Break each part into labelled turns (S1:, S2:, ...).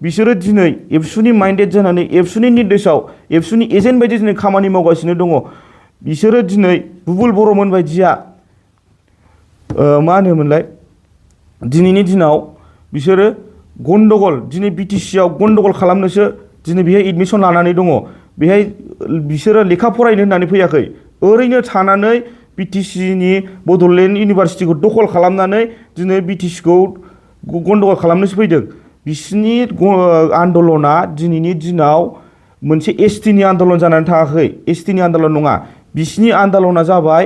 S1: बिसोरो दिनै एबसुनि माइन्डेड जानानै एबसुनि निर्देशआव एबसुनि एजेन्ट बायदि दिनै खामानि मावगासिनो दङ। बिसोरो दिनै बुबुल बर'मोन बायदिया मा होनोमोनलाय दिनैनि दिनाव बिसोरो गन्डगल दिनै बिटिसिआव गन्डगल खालामनोसो दिनै बेहाय एडमिसन लानानै दङ। बेहाय बिसोरो लेखा फरायनो होननानै फैयाखै, ओरैनो थानानै बिटिसिनि बड'लेण्ड इउनिभारसिटिखौ दखल खालामनानै दिनै बिटिसिखौ गन्डगल खालामनोसो फैदों। बिसिनि आन्दलना दिनैनि दिनाव मोनसे एसटिनि आन्दलन जानानै थाङाखै, एसटिनि आन्दलन नङा। बिसिनि आन्दलना जाबाय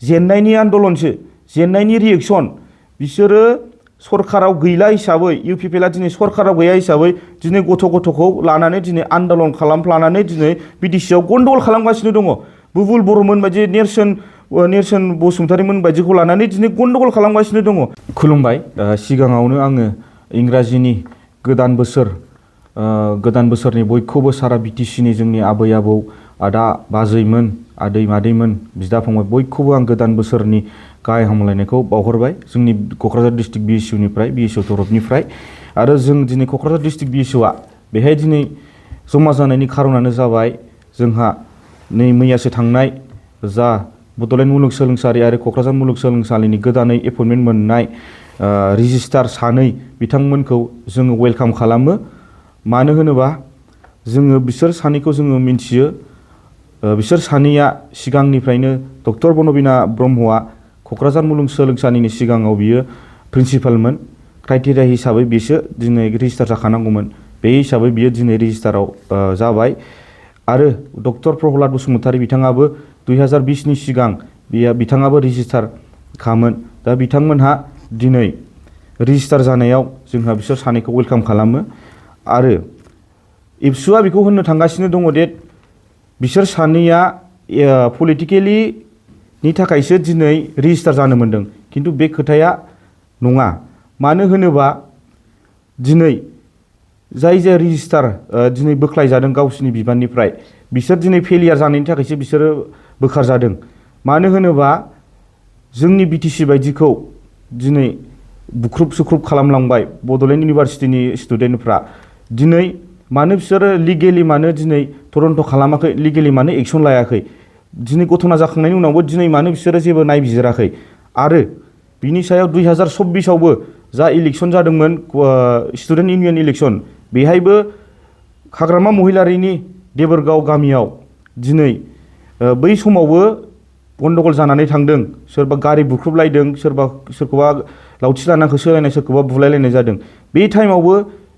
S1: जेननायनि आन्दलनसो, जेननायनि रिएक्सन। बिसोरो सरकाराव गैला हिसाबै इउपिपिएलआ दिनै सरकाराव गैया हिसाबै दिनै गथ'खौ लानानै दिनै आन्दलन खालामफ्लानानै दिनै बिटिसिआव गन्डगल खालामगासिनो दङ। बुबुल बर'मोन बायदि नेरसोन बसुमतारीमोन बायदिखौ लानानै दिनै गन्डगल खालामगासिनो दङ। खुलुमबाय। सिगाङावनो आङो इंराजिनि गोदान बोसोरनि बयखौबो सारा बिटिसिनि जोंनि आबै आबौ, आदा बाजैमोन, आदै मादैमोन, बिदा फंबाय बयखौबो आं गोदान बोसोरनि गाहाय हामलायनायखौ बावहरबाय जोंनि क'क्राझार डिस्ट्रिक्ट बिएसइउनिफ्राय, बिएसइउ तरफनिफ्राय। आरो जों दिनै क'क्राझार डिस्ट्रिक्ट बिएसइउआ बेहाय दिनै जमा जानायनि खारनानो जाबाय जोंहा नै मैयासो थांनाय जा बड'लेण्ड मुलुगसोलोंसालि आरो क'क्राझार मुलुगसोलोंसालिनि गोदानै एपइन्टमेन्ट मोननाय रेजिस्ट्रार सानै बिथांमोनखौ जोङो वेलकाम खालामो। मानो होनोबा जोङो बिसोर सानैखौ जोङो मिन्थियो। बिसोर सानैया सिगांनिफ्रायनो डक्टर बनबिना ब्रह्मआ क'क्राझार मुलुगसोलोंसालिनि सिगाङाव बियो प्रिन्सिपालमोन। क्राइटेरिया हिसाबै बिसो दिनै रेजिस्टार जाखानांगौमोन, बे हिसाबै बियो दिनै रेजिस्टाराव जाबाय। आरो डक्टर प्रहलाद बसुमतारी बिथाङाबो 2020नि सिगां बिथाङाबो रेजिस्टार खामोन। दा बिथांमोनहा दिनै रेजिस्टार जानायाव जोंहा बिसोर सानैखौ वेलकाम खालामो। आरो एबसुआ बेखौ होननो थांगासिनो दङ दे बिसोर सानैया पलिटिकेलिनि थाखायसो दिनै रेजिस्टार जानो मोन्दों, खिन्थु बे खोथाया नङा। मानो होनोबा दिनै जाय रेजिस्टार दिनै बोख्लायजादों गावसिनि बिबाननिफ्राय, बिसोर दिनै फेलियार जानायनि थाखायसो बिसोरो बोखारजादों। मानो होनोबा जोंनि बिटिसि बायदिखौ दिनै बुख्रुब सुख्रुब खालामलांबाय बड'लेण्ड इउनिभारसिटिनि स्टुडेन्टफ्रा। दिनै मानो बिसोरो लिगेलि मानो दिनै तदन्त खालामाखै, लिगेलि मानो एक्सन लायाखै, दिनै घटना जाखांनायनि उनावबो दिनै मानो बिसोरो जेबो नायबिजिराखै। आरो बिनि सायाव 2024आवबो जा इलेक्सन जादोंमोन स्टुडेन्ट इउनियन इलेक्सन, बेहायबो हाग्रामा महिलारिनि देबोरगाव गामियाव दिनै बै समावबो गन्डगल जानानै थांदों। सोरबा गारि बुख्रुबलायदों, सोरखौबा लावथि लानानै होसोलायनाय, सोरखौबा बुलायलायनाय जादों। बे टाइमावबो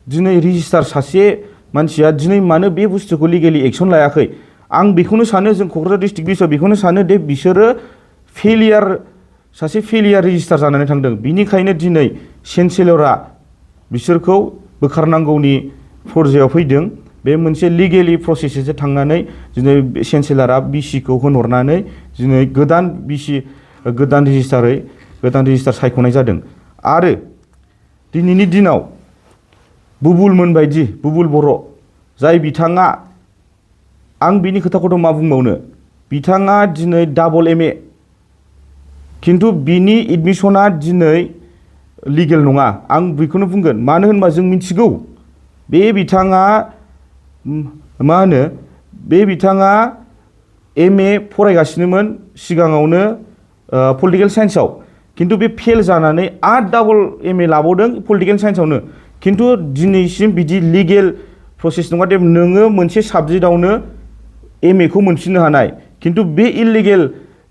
S1: दिनै रेजिस्टार सासे मानसिया दिनै मानो बे बुस्थुखौ लिगेलि एक्सन लायाखै। आं बेखौनो सानो, जों क'क्राझार डिस्ट्रिक्ट बिएसइउआव बेखौनो सानो दे बिसोरो सासे फेलियार रेजिस्टार जानानै थांदों। बिनिखायनो दिनै चेन्सेलरा बिसोरखौ बोखारनांगौनि फरजायाव फैदों। बे मोनसे लिगेलि प्रसेससो थांनानै दिनै चेन्सेलरा बिसिखौ होनहरनानै दिनै गोदान रेजिस्टार सायख'नाय जादों। आरो दिनैनि दिनाव बुबुल बर' जाय बिथाङा, आं बिनि खोथाखौथ' मा बुंबावनो, बिथाङा दिनै डाबल एमए, खिन्थु बिनि एडमिसना दिनै लिगेल नङा। आं बेखौनो बुंगोन, मानो होनबा जों मिथिगौ बे बिथाङा एमए फरायगासिनोमोन सिगाङावनो पलिटिकेल साइन्सआव, खिन्थु बे फेल जानानै आरो डाबल एमए लाबावदों पलिटिकेल साइन्सआवनो। खिन्थु दिनैसिम बिदि लिगेल प्रसेस नङा दे नोङो मोनसे साबजेक्टआवनो एमएखौ मोनफिननो हानाय। खिन्थु बे इलिगेल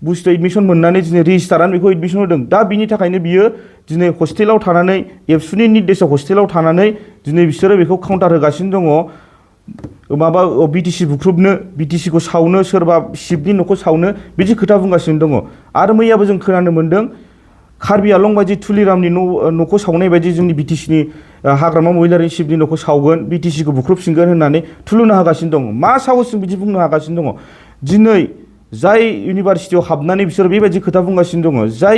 S1: बुस्थु एडमिसन मोननानै दिनै रेजिस्टारानो बेखौ एडमिसन होदों। दा बिनि थाखायनो बियो दिनै हस्टेलाव थानानै एबसुनि निर्देशआव हस्टेलाव थानानै दिनै बिसोरो बेखौ काउन्टार होगासिनो दङ। बिटिसि बुख्रुबनो, बिटिसिखौ सावनो, सोरबा शिबनि न'खौ सावनो, बिदि खोथा बुंगासिनो दङ। आरो मैयाबो जों खोनानो मोन्दों कार्बि आलं बायदि तुलिरामनि न'खौ सावनाय बायदि जोंनि बिटिसिनि हाग्रामा महिलारि शिबनि न'खौ सावगोन, बिटिसिखौ बुख्रुबफिनगोन होननानै थुलुंगा होगासिनो दङ। मा साहसजों बिदि बुंनो हागासिनो दङ? दिनै जाय इउनिभारसिटियाव हाबनानै बिसोर बेबायदि खोथा बुंगासिनो दङ, जाय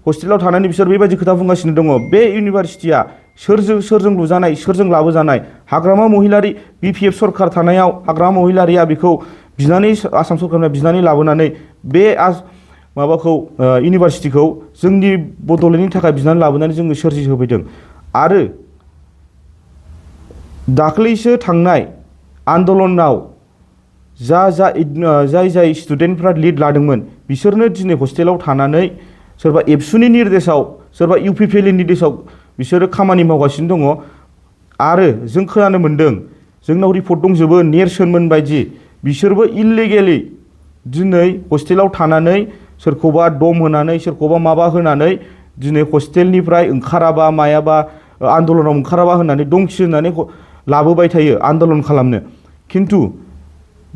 S1: हस्टेलाव थानानै बिसोर बेबायदि खोथा बुंगासिनो दङ, बे इउनिभारसिटिया सोरजों लुजानाय, सोरजों लाबोजानाय? हाग्रामा महिलारि बिपिएफ सरकार थानायाव हाग्रामा महिलारिया बेखौ बिनानै, आसाम सरकारनिफ्राय बिनानै लाबोनानै बे इउनिभारसिटिखौ जोंनि बड'लेण्डनि थाखाय बिनानै लाबोनानै जोंनो सोरजिहोफैदों। आरो दाख्लैसो थांनाय आन्दलनाव जाय स्टुडेन्टफ्रा लिड लादोंमोन बिसोरनो दिनै हस्टेलाव थानानै सोरबा एबसुनि निर्देशआव सोरबा इउपिपिएलनि निर्देशआव बिसोरो खामानि मावगासिनो दङ आरो जों खोनानो मोन्दों जोंनाव रिपर्ट दंजोबो नेरसोनमोन बायदि बिसोरबो इलिगेलि दिनै हस्टेलाव थानानै सोरखौबा दम होनानै सोरखौबा माबा होनानै दिनै हस्टेलनिफ्राय ओंखाराबा मायाबा आन्दलनाव ओंखाराबा होननानै दंखि होननानै लाबोबाय थायो आन्दलन खालामनो। खिन्थु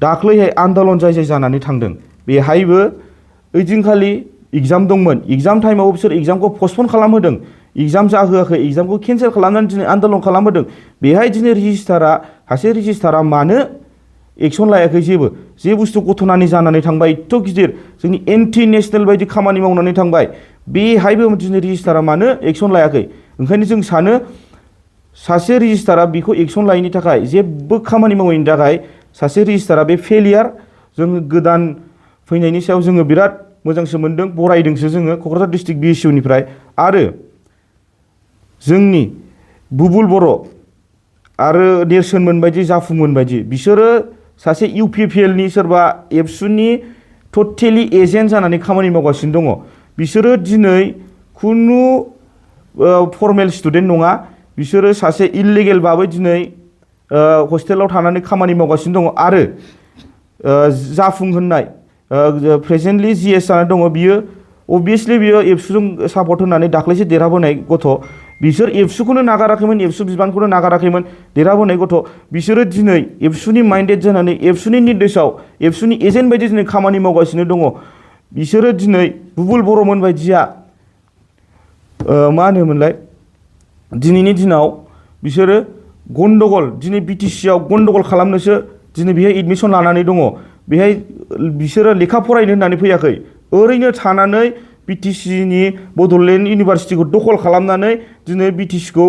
S1: दाख्लैहाय आन्दलन जाय जानानै थांदों बेहायबो ओइदिनखालि एग्जाम दंमोन एग्जाम टाइमाव बिसोर एग्जामखौ पस्टपन खालामहोदों एग्जाम जाहोआखै एग्जामखौ केन्सेल खालामनानै दिनै आन्दलन खालामहोदों। बेहाय दिनै सासे रेजिस्टारा मानो एक्सन लायाखै जे बुस्थु गथनानि जानानै थांबाय एथ' गिदिर जोंनि एन्टि नेसनेल बायदि खामानि मावनानै थांबाय बेहायबो दिनै रेजिस्टारा मानो एक्सन लायाखै। ओंखायनो जों सानो सासे रेजिस्टारा बेखौ एक्सन लायैनि थाखाय जेबो खामानि मावैनि थाखाय सासे रेजिस्टारा बे फेलियार। जों गोदान फैनायनि सायाव जोङो बिराद मोजांसो मोनदों बरायदोंसो जोङो क'क्राझार डिस्ट्रिक्ट बिएसइउनिफ्राय। आरो जोंनि बुबुल बर' आरो नेरसोनमोन बायदि जाफुंमोन बायदि बिसोरो सासे इउपिपिएलनि सोरबा एबसुनि टटेलि एजेन्ट जानानै खामानि मावगासिनो दङ। बिसोरो दिनै खुनु फर्मेल स्टुडेन्ट नङा बिसोरो सासे इलिगेल भाबै दिनै हस्टेलाव थानानै खामानि मावगासिनो दङ आरो जाफुं होननाय प्रेजेन्टलि जिएस जानानै दङ बियो अबभियासलि बियो एबसुजों सापर्ट होनानै दाख्लैसो देरहाबोनाय गथ' बिसोर एबसुखौनो नागाराखैमोन एबसु बिबानखौनो नागाराखैमोन देरहाबोनाय गथ' बिसोरो दिनै एबसुनि माइन्डेड जानानै एबसुनि निर्देशआव एबसुनि एजेन्ट बायदि दिनै खामानि मावगासिनो दङ। बिसोरो दिनै बुबुल बर'मोन बायदिया मा होनोमोनलाय दिनैनि दिनाव बिसोरो गन्दगल दिनै बिटिसिआव गन्दगल खालामनोसो दिनै बेहाय एडमिसन लानानै दङ। बेहाय बिसोरो लेखा फरायनो होननानै फैयाखै ओरैनो थानानै बिटिसिनि बड'लेण्ड इउनिभारसिटिखौ दखल खालामनानै दिनै बिटिसिखौ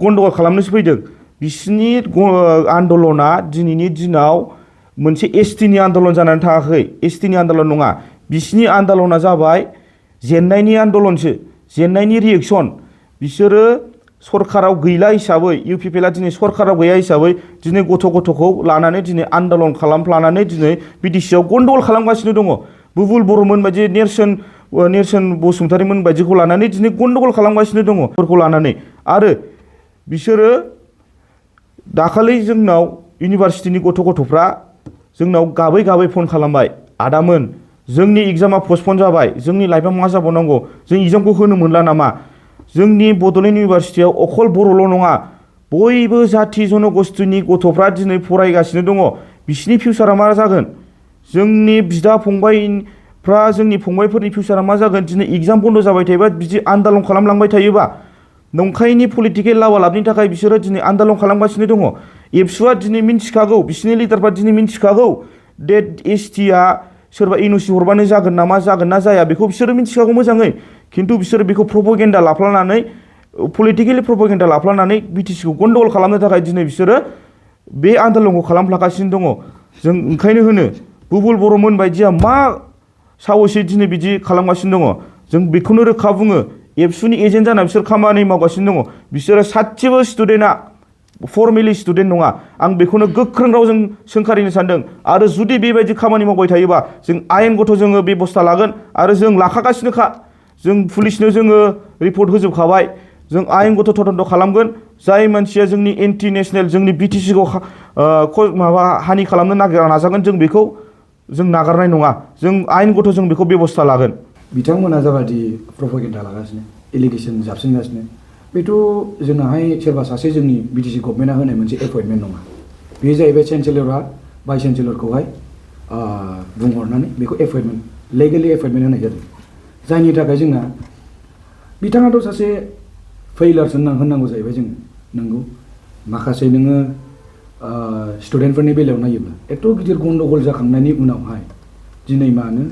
S1: गन्दगल खालामनोसो फैदों। बिसिनि आन्दलना दिनैनि दिनाव मोनसे एसटिनि आन्दलन जानानै थाङाखै एसटिनि आन्दलन नङा बिसिनि आन्दलना जाबाय जेननायनि आन्दलनसो जेननायनि रिएक्सन। बिसोरो सरकाराव गैला हिसाबै इउपिपिएलआ दिनै सरकाराव गैया हिसाबै दिनै गथ'खौ लानानै दिनै आन्दलन खालामफ्लानानै दिनै बिटिसिआव गन्दगल खालामगासिनो दङ। बुबुल बर'मोन बायदि नेरसोन बसुमतारीमोन बायदिखौ लानानै दिनै गन्दगल खालामगासिनो दङ फोरखौ लानानै। आरो बिसोरो दाखालि जोंनाव इउनिभारसिटिनि गथ'फ्रा जोंनाव गाबै फन खालामबाय आदामोन जोंनि एग्जामा पस्टपन जाबाय जोंनि लाइफआ मा जाबावनांगौ जों एग्जामखौ होनो मोनला नामा। जोंनि बड'लेण्ड इउनिभारसिटियाव अखल बर'ल' नङा बयबो जाथि जन'गस्थिनि गथ'फ्रा दिनै फरायगासिनो दङ बिसिनि फिउचारा मा जागोन जोंनि बिदा फंबायफ्रा जोंनि फंबायफोरनि फिउचारा मा जागोन दिनै एग्जाम बन्द जाबाय थायोबा बिदि आन्दलन खालामलांबाय थायोबा नंखायनि पलिटिकेल लावालाबनि थाखाय बिसोरो दिनै आन्दलन खालामगासिनो दङ। एबसुआ दिनै मिन्थिखागौ बिसिनि लिडारफ्रा दिनै मिन्थिखागौ डेट एसटिआ सोरबा एनअसि हरबानो जागोन नामा जागोन ना जाया बेखौ बिसोरो मिन्थिखागौ मोजाङै। खिन्थु बिसोरो बेखौ प्रपगेन्डा लाफ्लानानै पलिटिकेलि प्रपगेन्डा लाफ्लानानै बिटिसिखौ गन्दगल खालामनो थाखाय दिनै बिसोरो बे आन्दलनखौ खालामफ्लागासिनो दङ। जों ओंखायनो होनो बुबुल बर'मोन बायदिया मा साहसै दिनै बिदि खालामगासिनो दङ। जों बेखौनो रोखा बुङो एबसुनि एजेन्ट जाना बिसोर खामानि मावगासिनो दङ। बिसोरो सासेबो स्टुडेन्टआ फर्मेलि स्टुडेन्ट नङा आं बेखौनो गोख्रों रावजों सोंखारिनो सानदों। आरो जुदि बेबायदि खामानि मावबाय थायोबा जों आयेनगथ' जोङो बेबस्था लागोन आरो जों लाखागासिनोखा जों पुलिसनो जोङो रिपर्ट होजोबखाबाय जों आयेनगथ' तदन्त खालामगोन। जाय मानसिया जोंनि एन्टि नेसनेल जोंनि बिटिसिखौ माबा हानि खालामनो नाजागोन जों बेखौ जों नागारनाय नङा जों आयेनगथ' जों बेखौ बेबस्था लागोन।
S2: बिथांमोना जाबादि प्रपगेन्डा लागासिनो एलिगेसन जाबसिनगासिनो बेथ' जोंनाहाय सोरबा सासे जोंनि बिटिसि गभर्नमेन्टआ होनाय मोनसे एपइन्टमेन्ट नङा बे जाहैबाय चेन्सेलरआ भाइस चेन्सेलरखौहाय बुंहरनानै बेखौ एपइन्टमेन्ट लिगेलि एपइन्टमेन्ट होनाय जादों। जायनि थाखाय जोंना बिथाङाथ' सासे फेइलारसो होननांगौ जाहैबाय जोङो नंगौ माखासे नोङो स्टुडेन्टफोरनि बेलायाव नायोब्ला एथ' गिदिर गन्दगल जाखांनायनि उनावहाय दिनै मानो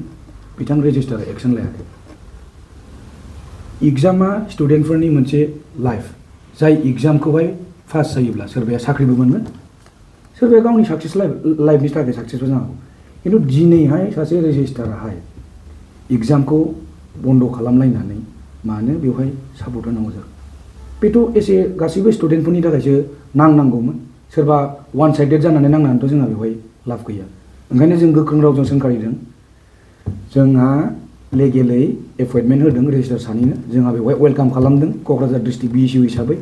S2: बिथां रेजिस्टारा एक्सन लायाखै। एग्जामा स्टुडेन्टफोरनि मोनसे लाइफ जाय एग्जामखौहाय पास जायोब्ला सोरबाया साख्रिबो मोनगोन सोरबाया गावनि साक्सेस लाइफनि थाखाय साक्सेसबो जानांगौ। खिन्थु दिनैहाय सासे रेजिस्टाराहाय एग्जामखौ बन्द' खालामलायनानै मानो बेवहाय सापर्ट होनांगौ जागोन बेथ' एसे गासैबो स्टुडेन्टफोरनि थाखायसो नांनांगौमोन सोरबा वान साइडेड जानानै नांनानैथ' जोंहा बेवहाय लाब गैया ओंखायनो जों गोख्रों रावजों सोंखारिदों जोंहा लेगेलै एपइन्टमेन्ट होदों रेजिस्टार सानैनो जोंहा बेवहाय वेलकाम खालामदों क'क्राझार डिस्ट्रिक्ट BECU हिसाबै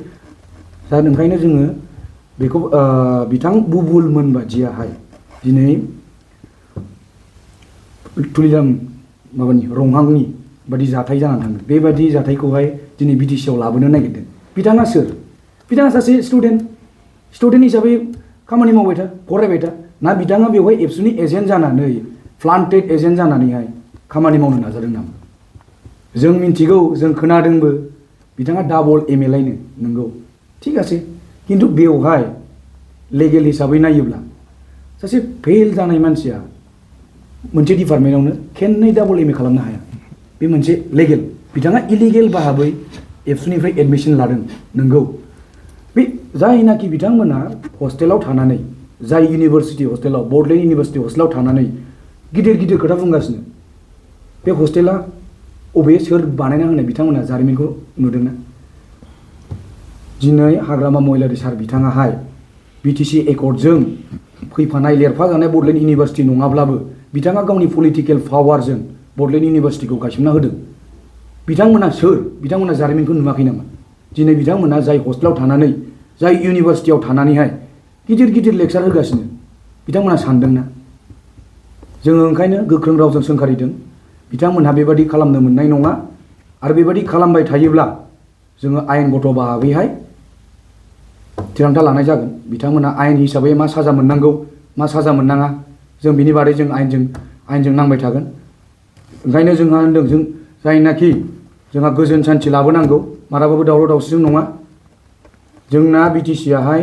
S2: दा ओंखायनो जोङो बेखौ बिथां बुबुलमोन बादियाहाय दिनै तुलिराम माबानि रंहांनि बादि जाथाय जानानै थांदों बेबादि जाथायखौहाय दिनै BTC आव लाबोनो नागिरदों बिथाङा सोर बिथाङा सासे स्टुडेन्ट हिसाबै खामानि मावबाय था फरायबाय था ना बिथाङा बेवहाय एबसुनि एजेन्ट जानानै प्लान्टेड एजेन्ट जानानैहाय खामानि मावनो नाजादों नामा जों मिन्थिगौ जों खोनादोंबो बिथाङा डाबल MLA नो नंगौ थिग आसे खिन्थु बेवहाय लेगेल हिसाबै नायोब्ला सासे फेल जानाय मानसिया मोनसे डिपार्टमेन्टआवनो खेननै डाबल MA खालामनो हाया बे मोनसे लेगेल बिथाङा इलिगेल भाबै एबसुनिफ्राय एडमिसन लादों नंगौ बे जायनाखि बिथांमोना हस्टेलाव थानानै जाय इउनिभार्सिटि हस्टेलाव बड'लेण्ड इउनिभार्सिटि हस्टेलाव थानानै गिदिर गिदिर खोथा बुंगासिनो बे हस्टेला अबे सोर बानायना होनाय बिथांमोना जारिमिनखौ नुदोंना दिनै हाग्रामा महिलारि सार बिथाङाहाय BTC एकर्डजों फैफानाय लिरफाजानाय बड'लेण्ड इउनिभार्सिटि नङाब्लाबो बिथाङा गावनि पलिटिकेल पावारजों बड'लेण्ड इउनिभार्सिटिखौ गायसनना होदों बिथांमोना सोर बिथांमोना जारिमिनखौ नुवाखै नामा दिनै बिथांमोना जाय हस्टेलाव थानानै जाय इउनिभार्सिटियाव थानानैहाय गिदिर गिदिर लेक्सार होगासिनो बिथांमोना सानदोंना जोङो ओंखायनो गोख्रों रावजों सोंखारिदों बिथांमोनहा बेबादि खालामनो मोननाय नङा आरो बेबादि खालामबाय थायोब्ला जोङो आयेनगत भाबैहाय थिरांथा लानाय जागोन बिथांमोना आयेन हिसाबै मा साजा मोननांगौ मा साजा मोननाङा जों बिनि बारै जों आयेनजों नांबाय थागोन ओंखायनो जोंहा होनदों जों जायनाखि जोंहा गोजोन सान्थि लाबोनांगौ मालाबाबो दावराव दावसिजों नङा जोंना BTC आहाय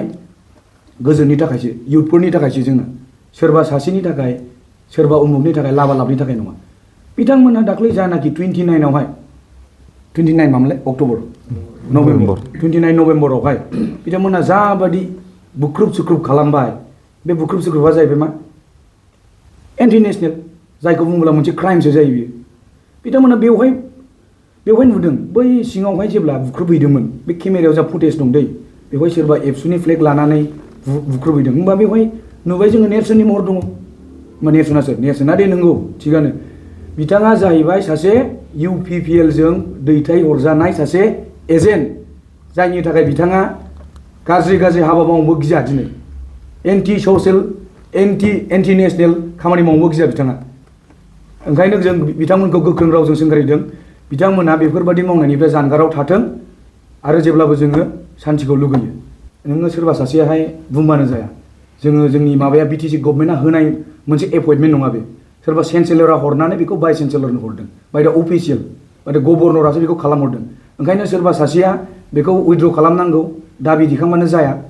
S2: गोजोननि थाखायसो इयुथफोरनि थाखायसो जोंना सोरबा सासेनि थाखाय सोरबा उमुगनि थाखाय लाबा लाबनि थाखाय नङा बिथांमोनहा दाख्लै जानाखि 29 मामोनलाय अक्ट'बर नभेम्बर 29 नभेम्बरावहाय बिथांमोनहा जाबादि बुख्रुब सुख्रुब खालामबाय बे बुख्रुब सुख्रुबा जाहैबाय मा एन्टि नेसनेल जायखौ बुङोब्ला मोनसे क्राइमसो जायो बियो बिथांमोना बेवहाय नुदों बै सिङावहाय जेब्ला बुख्रुबहैदोंमोन बे केमेरायाव जा फुटेज दं दै बेवहाय सोरबा एबसुनि फ्लेग लानानै बुख्रुबहैदों होमबा बेवहाय नुबाय जोङो नेरसोननि महर दङ मा नेरसोना दे नंगौ थिगानो बिथाङा जाहैबाय सासे UPPL जों दैथायहरजानाय सासे एजेन्ट जायनि थाखाय बिथाङा गाज्रि हाबा मावनोबो गिया दिनै एन्टि ससियेल एन्टि नेसनेल खामानि मावनोबो गिया बिथाङा ओंखायनो जों बिथांमोनखौ गोख्रों रावजों सोंखारिदों बिथांमोनहा बेफोरबादि मावनायनिफ्राय जानगाराव थाथों आरो जेब्लाबो जोङो सान्थिखौ लुगैयो नोङो सोरबा सासेयाहाय बुंबानो जाया जोंनि माबाया BTC गभर्नमेन्टआ होनाय मोनसे एपइन्टमेन्ट नङा बे सोरबा चेन्सेलरा हरनानै बेखौ भाइस चेन्सेलरनो हरदों बाय दा अफिसियेल बाय दा गभर्नरासो बेखौ खालामहरदों ओंखायनो सोरबा सासेया बेखौ उइथड्र खालामनांगौ दाबि दिखांबानो जाया